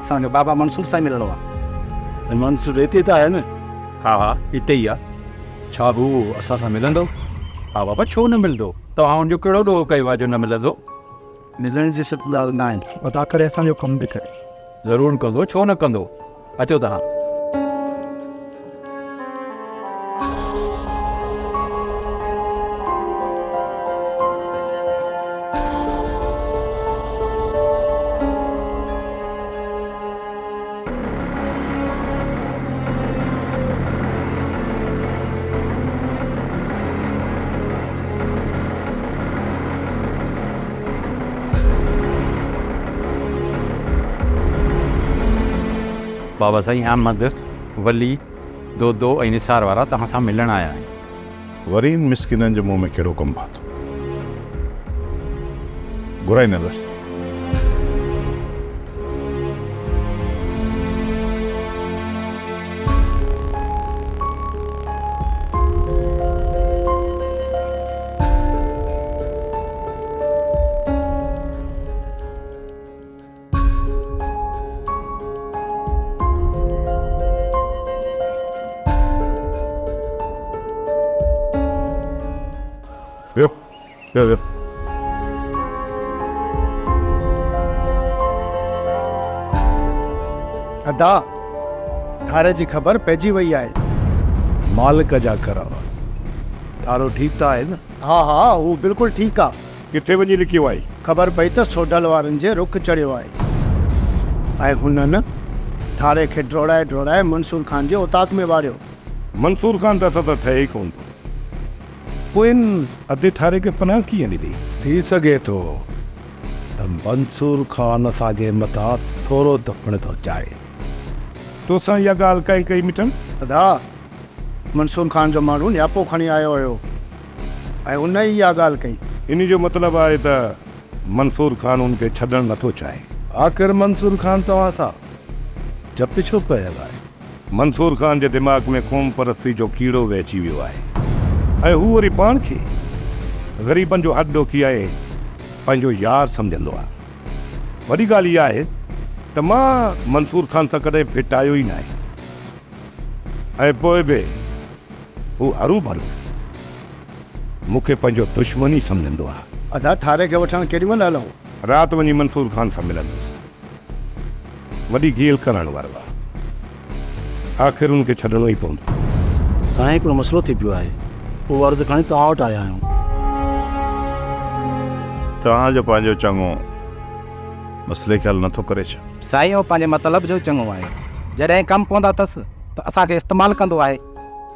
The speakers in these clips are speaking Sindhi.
اسان کي بابا منصور سان ملڻو آ. سائين منصور هتي ته آهي نه؟ ها ها هتي ئي آ. ڇا هو اسان سان ملندو؟ ها بابا ڇو نه ملندو؟ توهان هن جو ڪهڙو ڏوهه ڪيو آ جو نه ملندو؟ ملڻ جي صرف ڳالهه ناهي. خدا ڪري اسان جو ڪم به ڪري. ضرور ڪندو ڇو نه ڪندو. اچو توهان. بابا سائين احمد، ولي، دودو ۽ نثار وارا توهان سان ملڻ آيا آهن. وري ان مسڪينن جو منهن ۾ ڪهڙو ڪم پاتو. گهرائيندس. ويو ويو ويو. ادا، ٺاري جي خبر پئجي وئي آهي. مالڪ جا ڪرم. ٺارو ٺيڪ ته آهي نه؟ ها ها، هو بلڪل ٺيڪ آ. ڪٿي وڃي لڪيو آهي؟ خبر پئي ته سوڍل وارن جي رخ چڙهيو آهي ۽ هنن ٺاري کي ڊوڙائي ڊوڙائي منصور خان جي اوطاق ۾ واڙيو. منصور خان ته اسان سان ٺهي ئي ڪونه ٿو. پوء ان ادي ٺاري کي پناهه ڪيئن ڏني؟ ٿي سگهي ٿو ته منصور خان اسان جي مٿان ٿورو ڌپڻ ٿو چاهي. توسان اها ڳالهه ڪنهن ڪئي مٺڻ؟ ادا، منصور خان جو ماڻهو نياپو کڻي آيو هيو ۽ ان ئي اها ڳالهه ڪئي. ان جو مطلب آهي ته منصور خان ان کي ڇڏڻ نٿو چاهي. آخر منصور خان توهان سان چپ ڇو پيل آهي؟ منصور خان جي دماغ ۾ قوم پرستي جو ڪيڙو ويهجي ويو آهي ۽ هو وري پاڻ کي غريبن جو هڏ ڏوکي ۽ پنهنجو يار سمجهندو آهي. وڏي ڳالهه اها آهي ته مان منصور خان سان ڪڏهن ڦٽايو ئي ناهي ۽ پوء به هو هروڀرو مون کي پنهنجو دشمن ئي سمجهندو آهي. ادا ٺاري کي وٺڻ ڪيڏي مهل هلون؟ رات وڃي منصور خان سان ملندس. وڏي گيل ڪرڻ وارو آ. آخر ان کي ڇڏڻو ئي پوندو. سائين هڪڙو مسئلو ٿي پيو آهي. اهو عرض کڻي توهان وٽ آيا آهيون. توهان جو پنهنجو چڱو مسئلي کي حل نٿو ڪري ڇا؟ سائين اهو پنهنجي مطلب جو چڱو آهي. جڏهن ڪم پوندا اٿس ته اسان کي استعمال ڪندو آهي.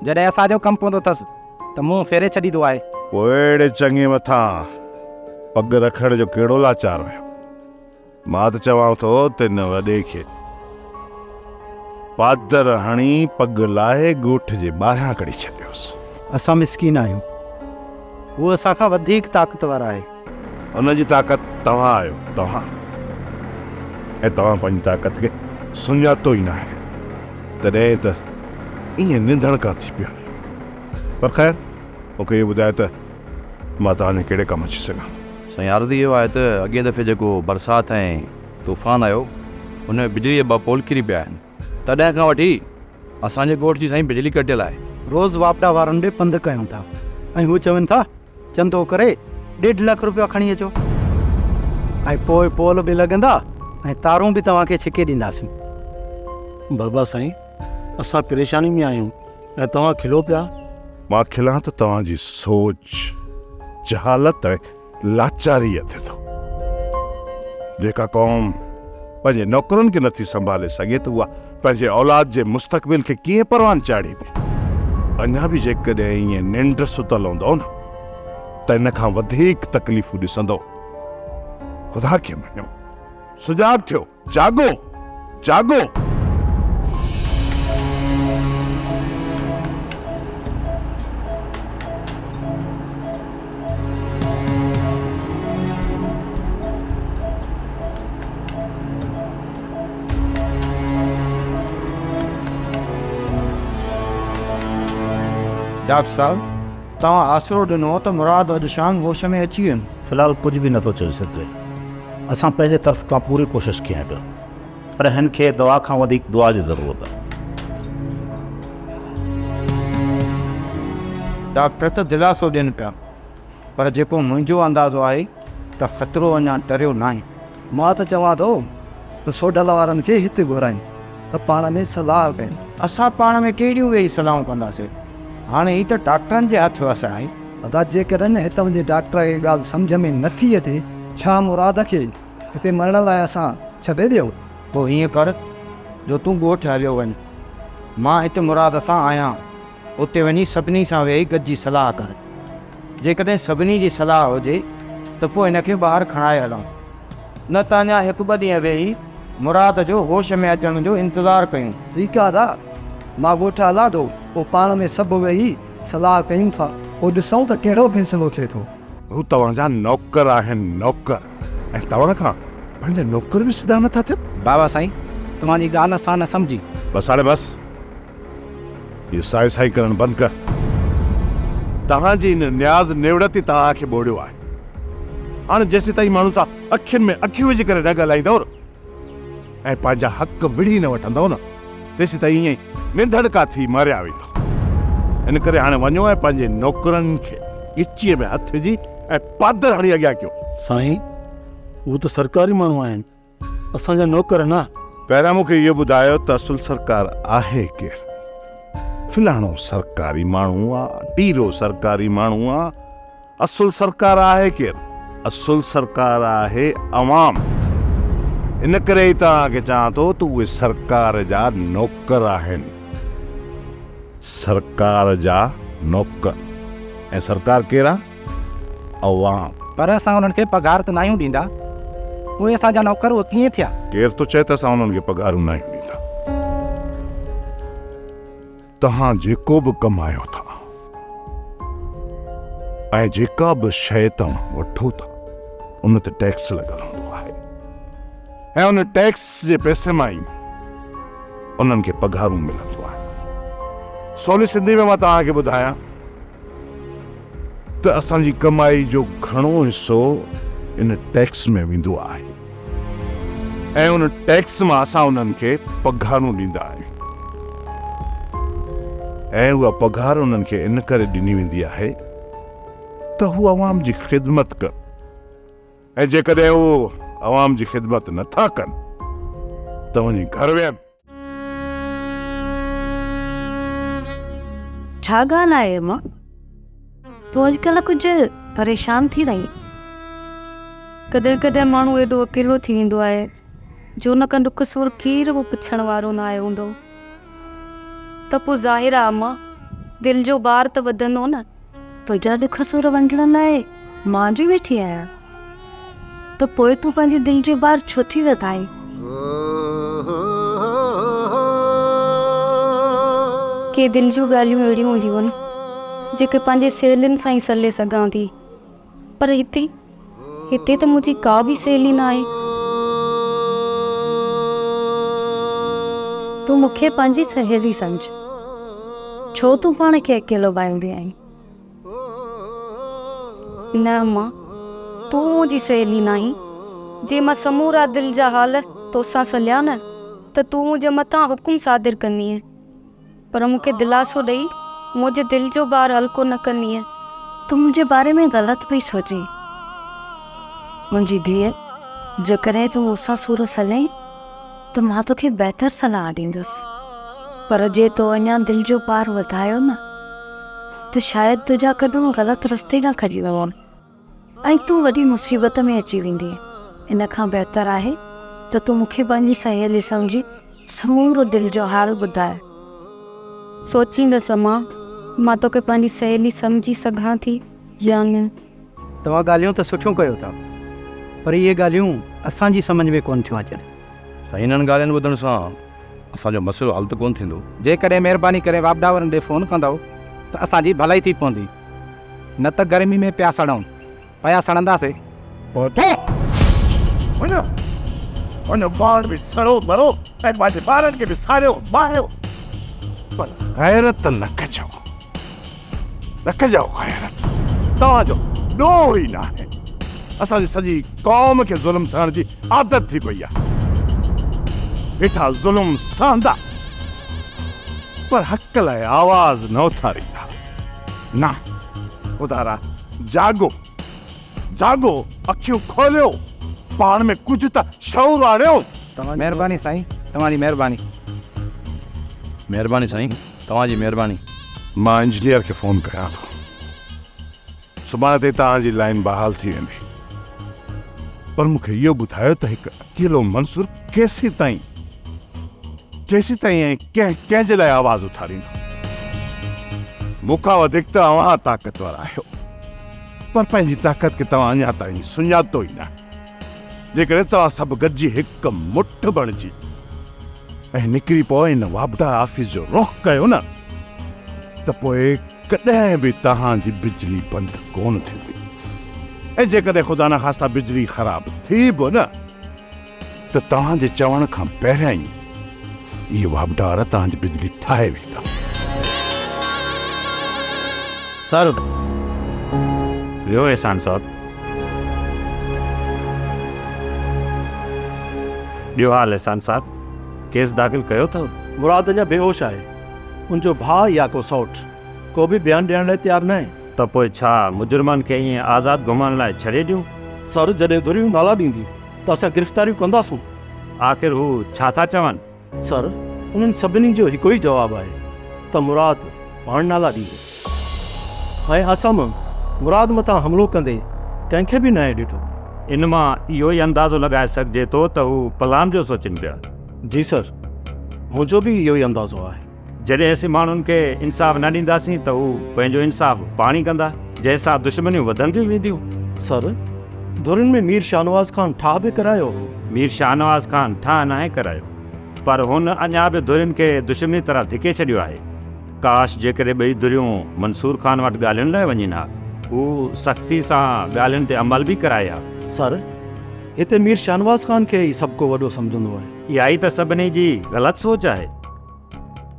جڏهن اسان جو ڪم پوندو اٿس ته منهن ڦيري ڇڏيندو آهي. پوء اهڙي چڱي مٿان پڳ رکڻ جو ڪهڙو لاچار هيو؟ مان ته چوان ٿو ته ان وڏي کي پادر هڻي پڳ لاهي ڳوٺ جي ٻاهران ڪڍي ڇڏيوس. اسان مسڪين آهيون. هو اسان کان وڌيڪ طاقتور آهي. ان جي طاقت توهان آهيو، توهان. ۽ توهان پنهنجي طاقت کي سڃاتو ئي ناهي، تڏهن ته ائين نڌڻڪا ٿي پيا آهيو. پر خير، مون کي اهو ٻڌايو ته مان توهان جي ڪهڙي ڪم اچي سگهان ٿو؟ سائين عرض اهو آهي ته اڳئين دفعي جيڪو برسات ۽ طوفان آيو ان ۾ بجلي جا ٻه پول ڪري پيا آهن تڏهن کان وٺي اسان جي ڳوٺ جي سائين بجلي ڪٽيل آهي. روز واپڊا وارن ڏي پنڌ ڪيون ٿا ۽ هو چون ٿا چندو ڪري ڏيڍ لک روپيا کڻي اچو ۽ پوء پول به لڳندا ۽ تارون به توهان کي ڇڪي ڏينداسين. بابا سائين اسان پريشاني ۾ آهيون ۽ توهان کلو پيا. مان کلان ته توهان جي سوچ، جهالت ۽ لاچاريء تي ٿو. جيڪا قوم پنهنجي نوڪرن کي نٿي سنڀالي سگهي ته اها پنهنجي اولاد جي مستقبل کي ڪيئن پروان چاڙهيندي؟ اڃا به جيڪڏهن ائين ننڊ ستل هوندؤ نه ته ان کان وڌيڪ تڪليفون ڏسندؤ. خدا کي مڃو، سجاڳ ٿيو. جاڳو! جاڳو! ڊاڪٽر صاحب، توهان آسرو ڏنو ته مراد اڄ شام هوش ۾ اچي ويندو. في الحال ڪجهه به نٿو چئي سگهجي. اسان پنهنجي طرف کان پوري ڪوشش ڪيون پيا. پر هن کي دوا کان وڌيڪ دعا جي ضرورت آهي. ڊاڪٽر ته دلاسو ڏين پيا پر جيڪو منهنجو اندازو آهي ته خطرو اڃا ٽريو ناهي. مان ته چوان ٿو ته سوڍل وارن کي هتي گهرائين ته پاڻ ۾ صلاح ڪين. اسان پاڻ ۾ ڪهڙيون ويهي صلاحون ڪنداسين. هاڻي هي ته ڊاڪٽرن جي هٿ وس آهي. ادا جيڪڏهن هتان جي ڊاڪٽر کي ڳالهه سمجهه ۾ نه ٿي اچي، ڇا مراد کي هتي مرڻ لاء اسان ڇڏي ڏيون؟ پوء هيئن ڪر جو تون ڳوٺ هليو وڃ. مان هت مراد سان آهيان. اتي وڃي سڀني سان ويهي گڏجي صلاح ڪر. جيڪڏهن سڀني جي صلاح هجي ته پوء هن کي ٻاهر کڻائي هلون. نه ته اڃا هڪ ٻه ڏينهن ويهي مراد جو هوش ۾ اچڻ جو انتظار ڪيون. ٺيڪ آ ادا، مان ڳوٺ هلان ٿو، پوء پاڻ ۾ سڀ ويهي صلاح ڪيون ٿا، پوء ڏسون ته ڪهڙو فيصلو ٿئي ٿو. هو توهان جا نوڪر آهن، نوڪر، ۽ توهان کان پنهنجا نوڪر به سڌا نٿا ٿين. بابا سائين، توهان جي ڳالهه اسان نه سمجهي. بس هاڻي بس. اهو سائي سائي ڪرڻ بند ڪر. توهان جي ان نياز نوڙت ئي توهان کي ٻوڙيو آهي. هاڻ جيسيتائين ماڻهن سان اکين ۾ اکيون وجهي ڪري نه ڳالهائيندؤ نه ۽ پنهنجا حق وڙهي نه وٺندؤ نه تيسيتائين ائين ئي ننڌڻڪا ٿي ماريا ويندؤ. ان ڪري هاڻي وڃو ۽ پنهنجي نوڪرن کي ڳچيء ۾ هٿ وجهي ۽ پادر هڻي اڳيان ڪيو. سائين، هو ته سرڪاري ماڻهو آهن. اسان جا نوڪر نه. پهريان مون کي اهو ٻڌايو ته اصل سرڪار آهي ڪير؟ فلاڻو سرڪاري ماڻهو آ، ٽيرو سرڪاري ماڻهو آ، اصل سرڪار آهي ڪير؟ اصل سرڪار آهي عوام. ان ڪري ئي توهان کي چوان ٿو ته اهي سرڪار جا نوڪر آهن. سرڪار جا نوڪر. ۽ سرڪار ڪير آ؟ عوام. پر اسان انهن کي پگهار ته ناهيون ڏيندا، پوء اسان جا نوڪر اهي ڪيئن ٿيا؟ ڪير ٿو چئي ته اسان انهن کي پگهارون ناهيون ڏيندا؟ توهان جيڪو به ڪمايو ٿا ۽ جيڪا به شيء توهان وٺو ٿا ان تي ٽيڪس لڳل هوندو آهي ۽ ان ٽيڪس جي پئسي مان ئي انهن کي پگهارون ملنديون آهن. سولي سنڌي ۾ مان توهان کي ٻڌايان ته اسان جي ڪمائي جو گهڻو حصو ان ٽيڪس ۾ ويندو آهي ۽ ان ٽيڪس مان اسان انهن کي پگهارون ڏيندا آهيون ۽ اها پگهار انهن کي ان ڪري ڏني ويندي آهي ته هو عوام جي خدمت ڪن ۽ جيڪڏهن هو عوام جي خدمت نٿا ڪن ته وڃي گهر ويهن. ڇا ڳالهه آهي اما؟ تون اڄڪلهه ڪجهه پريشان ٿي رهين. ڪڏهن ڪڏهن ماڻهو ايڏو اڪيلو ٿي ويندو آهي جو ان کان ڏک سور ڪير به پڇڻ وارو ناهي هوندو ته پوء ظاهر آهي اما دل جو بار ته وڌندو نه. تنهنجا ڏک سور ونڊڻ لاء مان جو ويٺي آهيان. ته پوء تون پنهنجي دل جو بار ڇو ٿي وڌائين؟ ڪي دل جون ڳالهيون اهڙيون هونديون آهن، جيڪي پنهنجي سهيلين سان ئي سلي سگهان ٿي، پر هتي، هتي ته منهنجي ڪا به سهيلي ناهي. تون مون کي پنهنجي سهيلي سمجهه. ڇو تون پاڻ کي اڪيلو ڀائيندي آهين؟ نه امان، تون منهنجي سهيلي ناهين. جي مان سمورا دل جا حال توسان سليان نه ته تون منهنجي مٿان حڪم صادر ڪندينء. پر مون کي دلاسو ڏئي منهنجي دل جو بار هلڪو نه ڪندينء. تون منهنجي باري ۾ غلط پئي سوچين. منهنجي ڌيء، جيڪڏهن تون مون سان سور سلين ته مان توکي بهتر صلاح ڏيندس. پر جي تو اڃا دل جو بار وڌايو نه ته شايد تنهنجا قدم غلط رستي ڏانهن کڄي وڃن ۽ تون وڏي مصيبت ۾ اچي ويندين. ان کان بهتر آهي ته تون مون کي پنهنجي سهيلي سمجهي سمورو دل جو حال ٻڌاء. سوچيندس امان، مان توکي پنهنجي سهيلي سمجهي سگهان ٿي يا نه. توهان ڳالهيون ته سٺيون ڪيو ٿا پر اهي ڳالهيون اسان جي سمجهه ۾ ڪونه ٿيون اچن. سائين انهن ڳالهين ٻڌڻ سان اسان جو مسئلو حل ته ڪونه ٿيندو. جيڪڏهن مهرباني ڪري واپڊا وارن ڏي فون ڪندؤ ته اسان جي ڀلائي ٿي پوندي. نه ته گرمي ۾ پيا سڙون. پيا سڙنداسي. پهتو. وڃو وڃو پاڻ به سڙو مرو ۽ پنهنجي ٻارن کي به ساڙيو ماريو پر غيرت نه ڪجو. نه ڪجو غيرت. توهان جو ڏوهه ئي ناهي. اسان جي سڄي قوم کي ظلم سهڻ جي عادت ٿي پئي آهي. هيٺان ظلم سهندا پر حق لاء آواز نه اٿاريندا. نه خدارا جاڳو، جاڳو، اکيون کوليو، پاڻ ۾ ڪجهه ته شعور آڻيو. مهرباني سائين، توهان جي مهرباني. مهرباني سائين، توهان جي مهرباني. مان انجنيئر کي فون ڪيان ٿو. سڀاڻي تائين توهان جي لائين بحال ٿي ويندي. پر مون کي اهو ٻڌايو ته هڪ اڪيلو منصور ڪيسيتائين ڪيسيتائين ۽ ڪنهن ڪنهن جي لاء آواز اٿاريندو؟ مون کان وڌيڪ ته اوهان طاقتور آهيو. پر پنهنجي طاقت کي توهان اڃا تائين سڃاتو ئي ناهي. جيڪڏهن توهان سڀ گڏجي هڪ مٺ بڻجي ۽ نڪري پئو ۽ ان واپڊا آفيس جو رخ ڪيو نه ته پوء ڪڏهن به توهان جي بجلي بند ڪونه ٿيندي ۽ جيڪڏهن خدا نخواسته بجلي خراب ٿي به نه ته توهان جي چوڻ کان پهريان ئي اهي واپڊا وارا توهان جي بجلي ٺاهي ويندا. سر. ويو احسان صاحب. ٻيو حال احسان صاحب، ڪيس داخل ڪيو اٿو؟ مراد اڃا بيهوش آهي. ان جو ڀاء يا ڪو سئوٽ ڪو به بيان ڏيڻ لاء تيار ناهي. ته پوء ڇا مجرمن کي ائين آزاد گهمڻ لاء ڇڏي ڏيون؟ سر، جڏهن ڌريون نالا ڏينديون ته اسان گرفتاريون ڪنداسون. آخر هو ڇا ٿا چون؟ سر، انهن سڀني جو هڪ ئي جواب آهي ته مراد پاڻ نالا ڏيندو ۽ اسان به مراد مٿان حملو ڪندي ڪنهن کي به ناهي ڏٺو. ان مان اهو ئي اندازو لڳائي سگهجي ٿو ته هو پلان جو سوچين پيا. جي سر، منهنجو به اهو ئي اندازو آهي. جڏهن اسين ماڻهن کي انصاف نه ڏينداسين ته هو پنهنجو انصاف پاڻ ئي ڪندا، جنهن سان دشمنيون وڌنديون وينديون. سر، ڌرين ۾ مير شاهنواز خان ٺاهه به ڪرايو هو. مير شاهنواز خان ٺاهه ناهي ڪرايو، پر هن اڃا به ڌرين کي دشمني طرف ڌڪي ڇڏيو آهي. ڪاش جيڪڏهن ٻئي ڌريون منصور خان وٽ ڳالهين لاء وڃن ها، هو سختي سان ڳالهين تي عمل به ڪرائي ها. سر، هتي مير شاهنواز خان کي ئي سڀ ڪو وڏو سمجهندو آهي. اها ئي ته سڀني جي غلط سوچ آهي.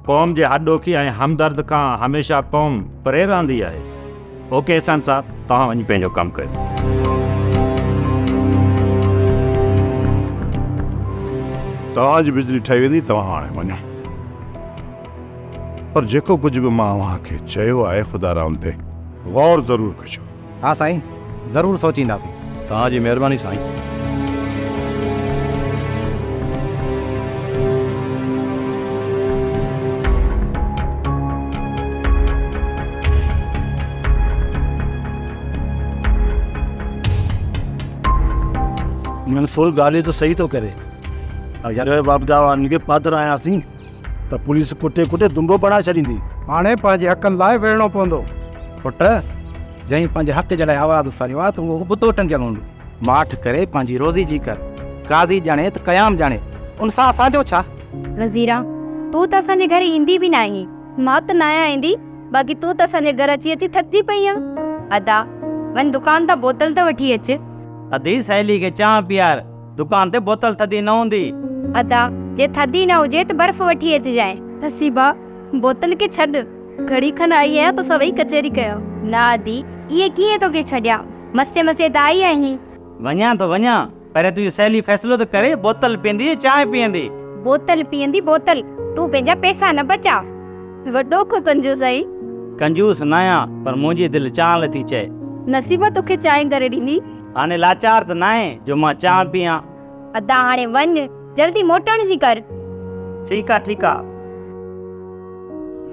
قوم جي هڏڏوکي ۽ همدرد کان هميشه قوم پري رهندي آهي. اوڪي احسان صاحب توهان وڃي پنهنجو ڪم ڪيو. توهان جي بجلي ٺهي ويندي توهان هاڻي وڃو. پر جيڪو ڪجهه به مان اوهان کي چيو آهي خدا را ان تي غور ضرور ڪجو. ها سائين ضرور سوچينداسين. توهان جي مهرباني سائين. منصور ڳالهه ته صحيح ٿو ڪري. اگر واپڊا وارن کي پڌراياسين ته پوليس ڪٽي ڪٽي دنبو بڻائي ڇڏيندي. هاڻي پنهنجي حقن لاء وڙهڻو پوندو. پٽ، جنهن پنهنجي حق جي لاء آواز اٿاريو آهي ته اهو ابتو ٽنگيل هوندو. ماٺ ڪري پنهنجي روزي جي ڪر. قاضي ڄاڻي ته قيام ڄاڻي، ان سان اسان جو ڇا؟ وزيرا، تون ته اسان جي گهر ايندي به ناهين. مان ته ناهيان ايندي، باقي تون ته اسان جي گهر اچي اچي ٿڪجي پئي آن. ادا، وڃ دڪان تان بوتل ته وٺي اچ. ادي، سهيلي کي چانهه پيار، دڪان تي بوتل ٿڌي نه هوندي. ادا، جي ٿڌي نه هجي ته برف وٺي اچجانء. نصيبا، بوتل کي ڇڏ. گهڙي کن آئي آهيان توسان ويهي ڪچهري ڪيان. نه ادي، ائين ڪيئن توکي ڇڏيان، مستي مستي ته آئي آهين. وڃان ٿو وڃان، پر تنهنجي سهيلي فيصلو ته ڪري، بوتل پيئندي يا چانهه پيئندي؟ بوتل پيئندي بوتل، تون پنهنجا پئسا نه بچاء. وڏو ڪو ڪنجوس آهين. ڪنجوس ناهيان، پر منهنجي دل چانهه لاء ٿي چئي. نصيبه توکي چانهه ڪري ڏيندي. هاڻي لاچار ته ناهي جو مان چانهه پيئان. ادا هاڻي وڃ، جلدي موٽڻ جي ڪر. ٺيڪ آ ٺيڪ آ.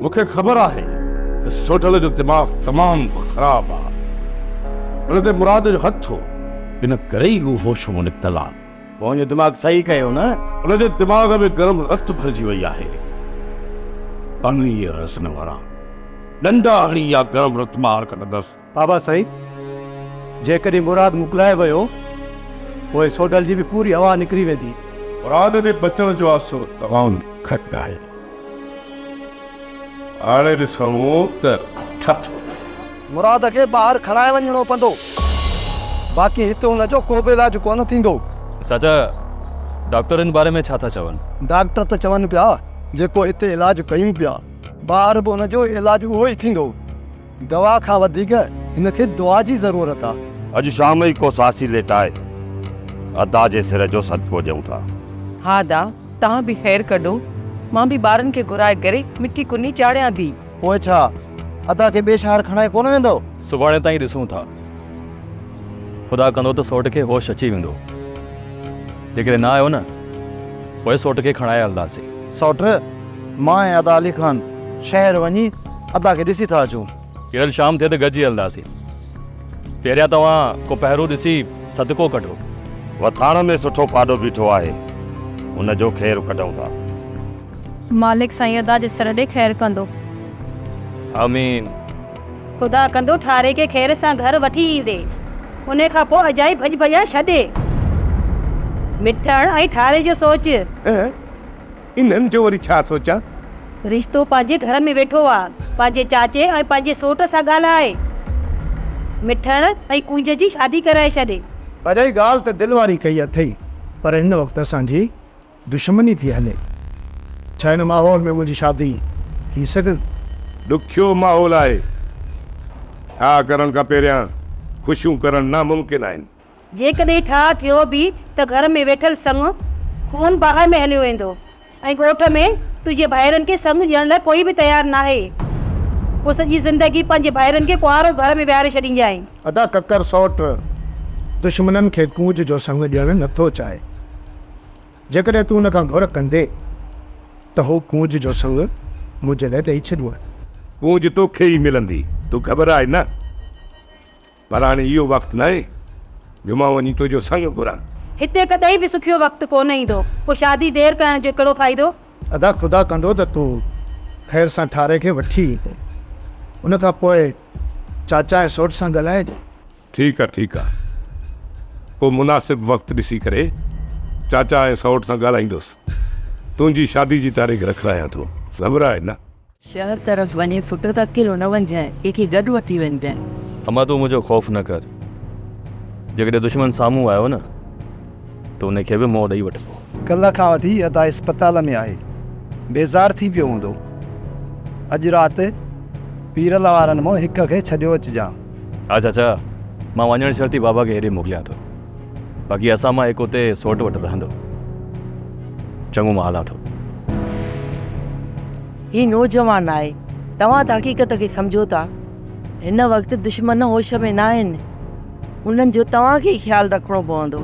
مون کي خبر آهي ته سوڍل جو دماغ تمام خراب آ. ان تي مراد جو هٿ هو، ان ڪري ئي هو هوش مان نڪتل آ. پوء دماغ صحيح ڪيو نه؟ ان جي دماغ ۾ گرم رت ڀرجي وئي آهي. پاڻيء رس نه وارا ڏنڊا هڻي اها گرم رت ٻاهر ڪڍندس. بابا سائين، جيڪڏهن مراد موڪلائي ويو، پوء سوڍل جي به پوري هوا نڪري ويندي. مراد جي بچڻ جو آسرو تمام گهٽ آهي. هاڻي ڏسون ته ڇا ٿو ٿئي. مراد کي ٻاهر کڻائي وڃڻو پوندو. باقي هت هن جو ڪو به علاج ڪونه ٿيندو. چاچا، ڊاڪٽر ان باري ۾ ڇا ٿا چون؟ ڊاڪٽر ته چون پيا، جيڪو هتي علاج ڪيون پيا، ٻاهر به هن جو علاج اهو ئي ٿيندو. دوا کان وڌيڪ هن کي دعا جي ضرورت آ. اڄ شام ئي ڪو ساسي ليٽائي ادا جي سر جو صدقو ڏيون ٿا. ها ادا، توهان به خير ڪڍو، مان به ٻارن کي گهرائي ڪري مٺي ڪني چاڙهيان ٿي. پوء ڇا ادا کي ٻئي شهر کڻائي ڪونه ويندؤ؟ سڀاڻي تائين ڏسون ٿا. خدا ڪندو ته سوٽ کي هوش اچي ويندو. جيڪڏهن نه آيو نه، پوء سوٽ کي کڻائي هلنداسين. سوٽ، مان ۽ ادا علي خان شهر وڃي ادا کي ڏسي ٿا اچون. ڪيرل شام ٿئي ته گڏجي هلنداسين. پهريان توهان ڪو پهرو ڏسي صدقو ڪڍو. وٿاڻ ۾ سٺو پاڏو بيٺو آهي، ان جو خير ڪڍون ٿا. مالڪ سائين ادا جي سر ڏي خير ڪندو. آمين. خدا ڪندو ٺاري کي خير سان گهر وٺي ايندي. انهي کان پوء اجائي ڀڄ ڀڄان ڇڏي. مٺڻ ۽ ٺاري جو سوچ. انهن جو وري ڇا سوچان؟ رشتو پنهنجي گهر ۾ ويٺو آ. پنهنجي چاچي ۽ پنهنجي سوٽ سان ڳالهائي مٺڻ ۽ ڪونج جي شادي ڪرائي ڇڏي. ڀڄائي ڳالهه ته دل واري ڪئي اٿئي پر هن وقت اسان جي دشمني ٿي هلي. ڇا هن ماحول ۾ منهنجي شادي ٿي سگهندي؟ ڏکيو ماحول آهي. ٺاهه ڪرڻ کان پهريان خوشيون ڪرڻ ناممڪن آهن. جيڪڏهن ٺاهه ٿيو به ته گهر ۾ ويٺل سڱ خون باهه ۾ هليو ويندو ۽ ڳوٺ ۾ تنهنجي ڀائرن کي سڱ ڏيڻ لاء ڪوئي به تيار ناهي. پوء سڄي زندگي پنهنجي ڀائرن کي ڪنوارو گهر ۾ ويهاري ڇڏينجانء. ادا ڪڪر سئوٽ دشمنن کي ڪونج جو سڱ ڏيڻ نٿو چاهي. جيڪڏهن تون ان کان گهر ڪندين ته هو ڪونج جو سڱ منهنجي لاء ڏئي ڇڏيو. ڪونج توکي ئي ملندي، تو گهٻراء نه. پر هاڻي اهو وقت ناهي جو مان وڃي تنهنجو سڱ گهران. هتي ڪڏهن به سکيو وقت ڪونه ايندو، پوء شادي دير ڪرڻ جو ڪهڙو فائدو؟ ادا خدا ڪندو ته تون خير سان ٺاري کي وٺي ايندين. ان کان پوء چاچا ۽ سوٽ سان ڳالهائج. ٺيڪ آ ٺيڪ آ. ڪو مناسب وقت ڏسي ڪري چاچا ۽ سئوٽ سان ڳالهائيندس. تنهنجي شادي جي تاريخ رکرايان ٿو. گهٻراء نه. شهر طرف وڃي پٽ ته اڪيلو نه وڃجانء، ڪنهن کي گڏ وٺي وڃجانء. اما تون منهنجو خوف نه ڪر. جيڪڏهن دشمن سامهون آيو نه ته ان کي به منهن ڏئي وٺبو. ڪلهه کان وٺي ادا اسپتال ۾ آهي. بيزار ٿي پيو هوندو. اڄ رات پيرل وارن مان هڪ کي ڇڏيو اچجان. ها چاچا، مان وڃڻ شرط ئي بابا کي هيڏي موڪليان ٿو. باقي اسان مان هڪ اتي سوٽ وٽ رهندو. چڱو مان هلان ٿو. هي نوجوان آهي. توهان ته حقيقت کي سمجهو ٿا. هن وقت دشمن هوش ۾ ناهن. انهن جو توهان کي ئي خيال رکڻو پوندو.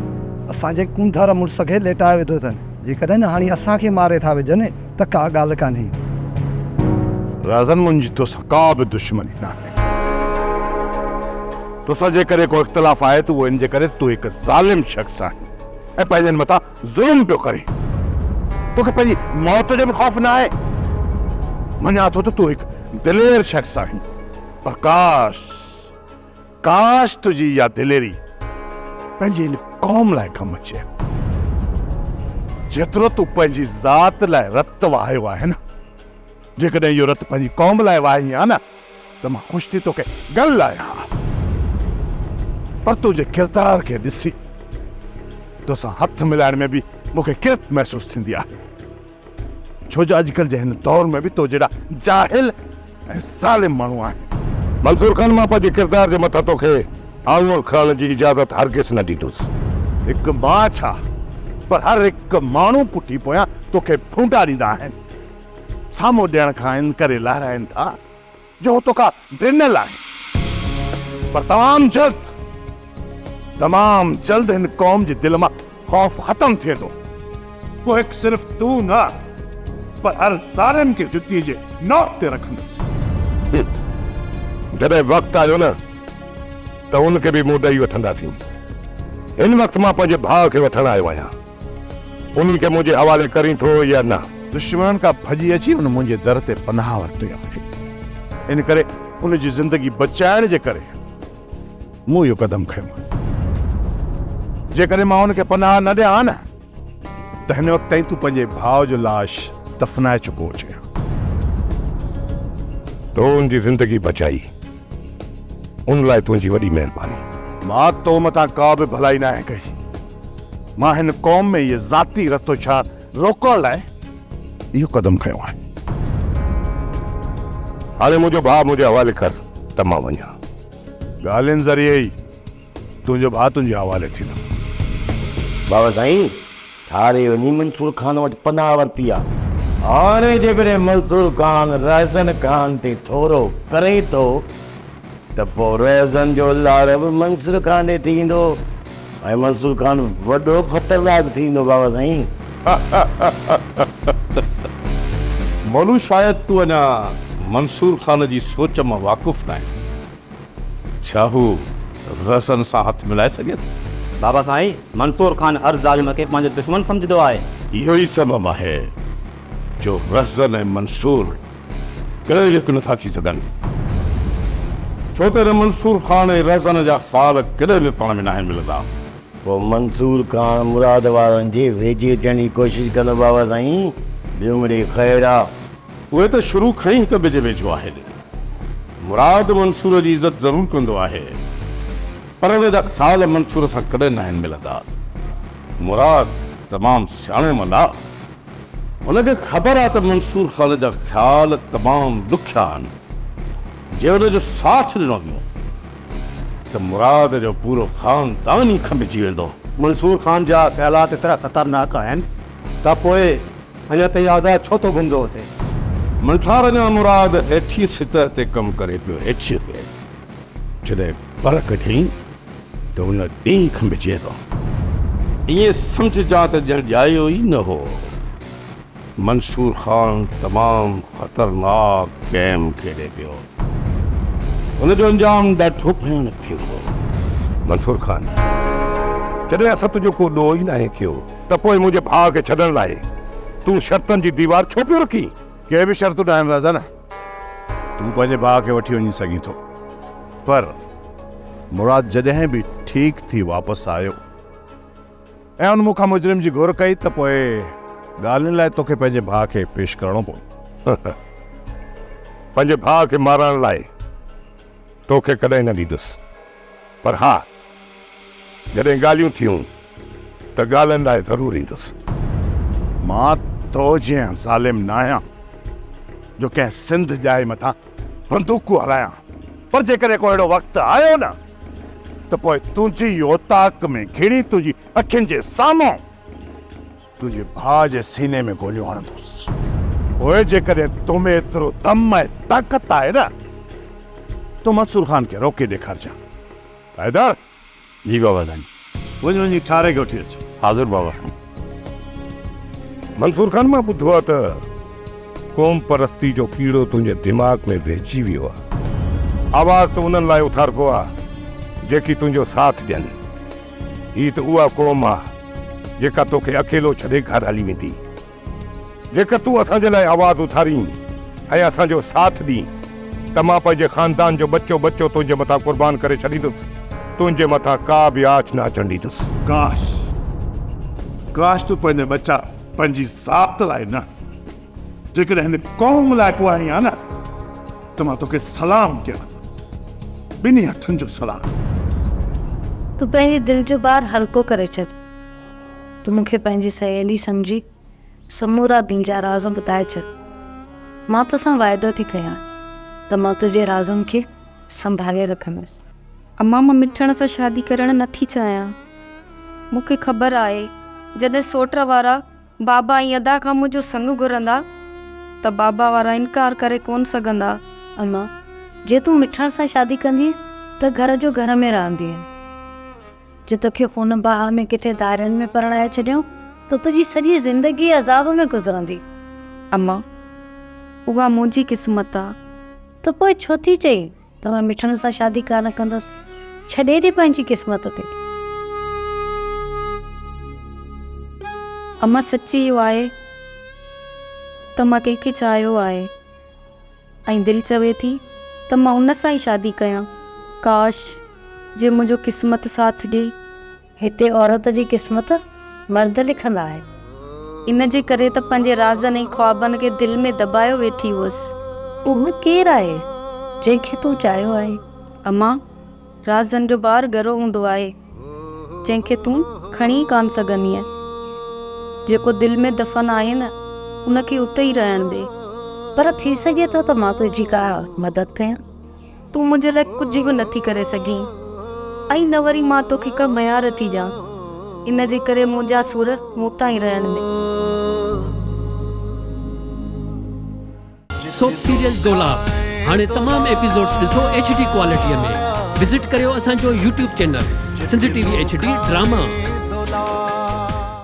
اسان جي ڪونڌر مڙس کي ليٽائي وڌو اٿن. جيڪڏهن هاڻي اسان کي ماري ٿا وجهن ته ڪا ڳالهه ڪانهي. رازن منهنجي توسان ڪا به دشمني ناهي. توسان جيڪڏهن ڪو اختلاف آهي ته اهو ان جي ڪري ته تون هڪ ظالم شخص آهين ۽ پنهنجن مٿان ظلم پيو ڪرين. توکي پنهنجي موت جو به خوف ناهي. مڃان ٿو ته تون هڪ دلير شخص آهين پر ڪاش! ڪاش تنهنجي اها دليري پنهنجي هن قوم لاء ڪم اچي. جيترو تون پنهنجي ذات لاء رت وهايو آهي نه، جيڪڏهن اهو رت پنهنجي قوم لاء وهائين ها نه ته مان خوش ٿي توکي ڳل لايان ها. پر تنهنجي ڪردار کي ڏسي توسان هٿ ملائڻ ۾ به مون کي ڪرت محسوس ٿيندي آهي. ڇو جو اڄڪلهه جي هن دور ۾ به تو جهڙا جاهل ۽ ظالم ماڻهو آهن. منصور خان مان پنهنجي ڪردار جي مٿان توکي آڱر کڻڻ جي اجازت هرگز نه ڏيندس. هڪ مان ڇا پر هر هڪ ماڻهو پٺي پويان توکي ڦونڊا ڏيندا آهن. سامهون ڏيڻ کان ان ڪري لهرائين ٿا جو هو توکان ڊنل آهن. پر تمام جلد تمام جلد هن قوم جي دل مان خوف ختم ٿيندو. پوء هڪ صرف تون نه پر هر ظالم کي جتيء جي نوڪ تي رکندس. جڏهن وقت آيو نه ته ان کي به منهن ڏئي وٺنداسين. هن وقت مان پنهنجي ڀاء کي وٺڻ آيو آهيان. انهي کي منهنجي حوالي ڪرين ٿو يا نه؟ دشمنن کان ڀڄي اچي هن منهنجي در تي پناهه ورتي آهي. ان ڪري ان جي زندگي بچائڻ جي ڪري مون اهو قدم کنيو آهي. جيڪڏهن مان هن کي پناهه نه ڏيان ها نه ته هن وقت تائين تون پنهنجي ڀاء جو لاش دفنائي چڪو هجين ها. تو ان جي زندگي بچائي، ان لاء تنهنجي وڏي مهرباني. مان تو مٿان ڪا به ڀلائي ناهي ڪئي. مان هن قوم ۾ اهي ذاتي رتوڇاڻ روڪڻ لاء اهو قدم کنيو آهي. هاڻي منهنجو ڀاء منهنجي حوالي ڪر ته مان وڃان. ڳالهين ذريعي ئي تنهنجو ڀاء تنهنجي حوالي ٿيندو. بابا سائين، ٺاري وڃي منصور خان وٽ پناهه ورتي آ. هاڻي جيڪڏهن منصور خان رهزن خان تي ٿورو ڪري ٿو ته پوء رهزن جو لاڙ به منصور خان ڏي ٿيندو ۽ منصور خان وڏو خطرناڪ ٿيندو بابا سائين. مولو شايد تون اڃا منصور خان جي سوچ مان واقف ناهين. ڇا هو رهزن سان هٿ ملائي سگهي ٿو؟ بابا سائين، منصور خان هر ظالم کي پنهنجو دشمن سمجهندو آهي. اهو ئي سبب آهي جو رهزن ۽ منصور ڪڏهن به هڪ نٿا ٿي سگهن. ڇو ته هن منصور خان ۽ رهزن جا خيال ڪڏهن به پاڻ ۾ ناهن ملندا. پوء منصور خان مراد وارن جي ويجهي ٿيڻ جي ڪوشش ڪندو بابا سائين، ٻيو مڙئي خير آ. اهي ته شروع کان ئي هڪ ٻئي جي ويجهو آهن. مراد منصور جي عزت ضرور ڪندو آهي، پر ان جا خيال منصور سان ڪڏهن ناهن ملندا. مراد تمام سياڻو مل آ. هن کي خبر آ ته منصور خان جا خيال تمام ڏکيا آهن. جي ان جو ساٿ ڏنو ويو ته مراد جو پورو خاندان ئي کنڀجي ويندو. منصور خان جا خيالات ايترا خطرناڪ آهن ته پوء اڃا تائين آزاد ڇو ٿو گهمندو وتي؟ منٺار اڃا مراد هيٺين سطح تي ڪم ڪري پيو، هيٺين تي. جڏهن پر ڪڍيائين ته ان ڏينهن کنڀجي ويو. ائين سمجهجان ته ڄڻ ڄايو ئي نه هو. منصور خان تمام خطرناڪ گيم کيڏي پيو. ان جو انجام ڏاڍو ڀيانڪ ٿيندو. منصور خان، جڏهن اسان تنهنجو ڪو ڏوهه ئي ناهي ڪيو ته پوء منهنجي ڀاء کي ڇڏڻ لاء تون شرطن جي ديوار ڇو پيو رکين؟ ڪي به شرطون ناهن رهزن، تون پنهنجي ڀاء کي وٺي وڃي سگهين ٿو، پر مراد جڏهن به ٺيڪ ٿي واپس آيو ۽ ان مون کان مجرم جي گهر ڪئي ته پوء ڳالهين لاء توکي پنهنجي ڀاء کي پيش ڪرڻو پوندو. پنهنجي ڀاء کي مارائڻ لاء توکي ڪڏهن نه ڏيندس، پر ها جڏهن ڳالهيون ٿيون ته ڳالهين لاء ضرور ايندس. مان تو جيان ظالم ناهيان جو ڪنهن سنڌ ڄائي مٿان بندوقون هلايان، پر جيڪڏهن ڪو اهڙو وقت آيو نه ته پوء تنهنجي ئي اوطاق ۾ گهڙي تنهنجي اکين جي سامهون تنهنجي ڀاء جي سيني ۾ گوليون هڻندس. پوء جيڪڏهن تو ۾ ايترو دم ۽ طاقت آهي نه ته منصور خان کي روڪي ڏيکارجان. حيدر! جي بابا سائين. وڃ وڃي ٺاري کي وٺي اچ. حاضر بابا سائين. منصور خان مان ٻڌو آ ته قوم پرستي جو ڪيڙو تنهنجي دماغ ۾ ويهجي ويو آ. آواز ته انهن لاء اٿاربو آ جيڪي تنهنجو ساٿ ڏين. هي ته اها قوم آ جيڪا توکي اڪيلو ڇڏي گهر هلي ويندي. جيڪر تون اسان جي لاء آواز اٿارين ۽ اسان جو ساٿ ڏين ته مان پنهنجي خاندان جو ٻچو ٻچو تنهنجي مٿان قربان ڪري ڇڏيندس، تنهنجي مٿان ڪا به آڇ نه اچڻ ڏيندس. ڪاش! ڪاش تون پنهنجا ٻچا پنهنجي ذات لاء نه، جيڪڏهن هن قوم لاء پوئين ها نه ته مان توکي سلام ڪيان ها، ٻنهي هٿن جو سلام. تون پنهنجي دل جو بار هلڪو ڪري ڇڏ. تون مون کي پنهنجي سهيلي سمجهي سمورا دل جا راز ٻڌائي ڇڏ. مان توسان واعدو ٿي ڪيان ته مان تنهنجي رازن کي سنڀالي رکندس. امان مان مٺڻ سان شادي ڪرڻ نه ٿي چاهيان. مون کي خبر آهي جڏهن سوٽ وارا بابا ۽ ادا کان منهنجو سڱ گهرندا ته بابا وارا انڪار ڪري ڪونه سگهندا. امان جي تون مٺڻ سان شادي ڪندينء ته گهر جو گهر ۾ رهندينء. جي توکي خون باهه ۾ ڪٿي ڌارين ۾ پرڻائي ڇڏيائون ته تنهنجي سڄي زندگي عذاب ۾ گذرندي. اما، اها منهنجي قسمت آ. ته پوء ڇو ٿي چئين ته مان مٺڻ سان شادي ڪانه ڪندس؟ ڇڏي ڏي پنهنجي قسمت تي. اما، سچ اهو آهي ته مان ڪنهن کي چاهيو آهي. ۽ دل چوي ٿي ته مان ان سان ئي شادي ڪيان. ڪاش! جي منهنجو قسمت ساٿ ڏئي. هتي عورت جي قسمت مرد لکندا آهن. ان جي ڪري ته پنهنجي رازن ۽ خوابن کي دل ۾ دٻايو ويٺي هئس. اهو ڪير آهي، جنهن کي تون چاهيو آهي؟ امان، رازن جو بار ڳرو هوندو آهي، جنهن کي تون کڻي ئي ڪانه سگهندينء. جيڪو دل ۾ دفن آهي نه، ان کي اتي ئي رهڻ ڏي. پر ٿي سگهي ٿو ته مان تنهنجي ڪا مدد ڪيان. تون منهنجي لاء ڪجهه به نٿي ڪري سگهين ۽ نه وري مان توکي ڪا ميار ٿي ڏيان. ان جي ڪري منهنجا سور مون تان ئي رهڻ ڏي. سوپ سيريل دولاب هاڻي تمام ايپيسوڊز ڏسو ايڇ ڊي ڪوالٽي ۾ وزٽ ڪريو اسان جو YouTube channel Sindh T V H D drama.